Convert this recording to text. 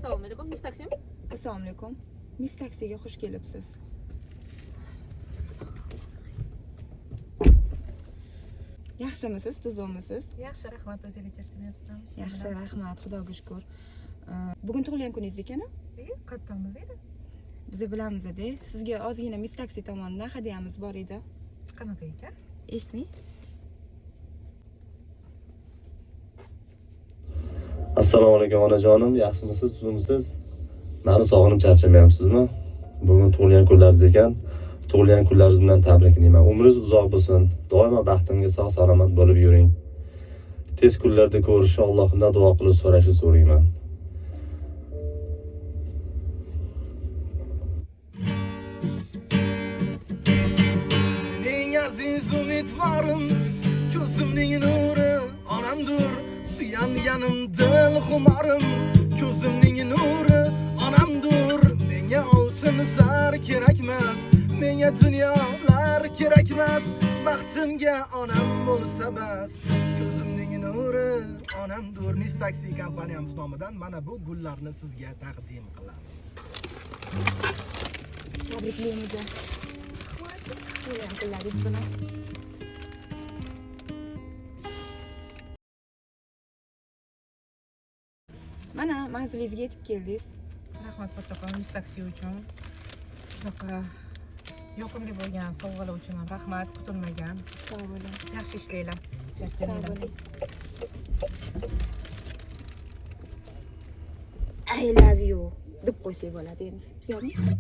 Assalomu alaykum, Miss Taksi. Assalomu alaykum. Miss Taksiga xush kelibsiz. Yaxshimisiz, tuzukmisiz? Yaxshi, rahmat. O'zingiz charchamayapsizmi? Yaxshi, rahmat, Xudoga shukur. Bugun tug'ilgan kuningiz ekan? Qayerdan bildingiz? Biz bilamiz-da. Sizga ozgina Miss Taksi tomonidan hadiyamiz bor edi. Qanaqa ekan? Eshiting. Assalomu alaykum onajonim, yaxshimisiz, tuzukmisiz? Mani sog'inib charchamayapsizmi? Bugun tug'ilgan kunlaringiz ekan. Tug'ilgan kunlaringiz bilan tabriklayman. Umringiz uzoq bo'lsin. Doimo baxtimga sog' salomat bo'lib yuring. Tez kunlarda ko'rishni Allohimdan duo qilib so'rashni so'rayman. Mening aziz umidvorim, ko'zimning nuri onamdur, suyanganim dil xumorim, ko'zimning nuri onamdur. Menga oltin zar kerakmas, menga dunyolar kerakmas, baxtimga onam bo'lsa bas, ko'zimning nuri onamdur. Miss Taxi kompaniyamiz nomidan mana bu gullarni sizga taqdim qilamiz. Tabriklaymiz. Tug'ilgan kunlaringiz bilan. Mana manzilingizga yetib keldingiz. Rahmat kattakon Miss Taksi uchun. Shunaqa yoqimli bo'lgan sovg'alar uchun ham rahmat, kutilmagan. Sog' bo'ling. Yaxshi ishlanglar. Sog' Charchamanglar. bo'ling. I love you deb qo'ysak bo'ladi endi. Tugadimi?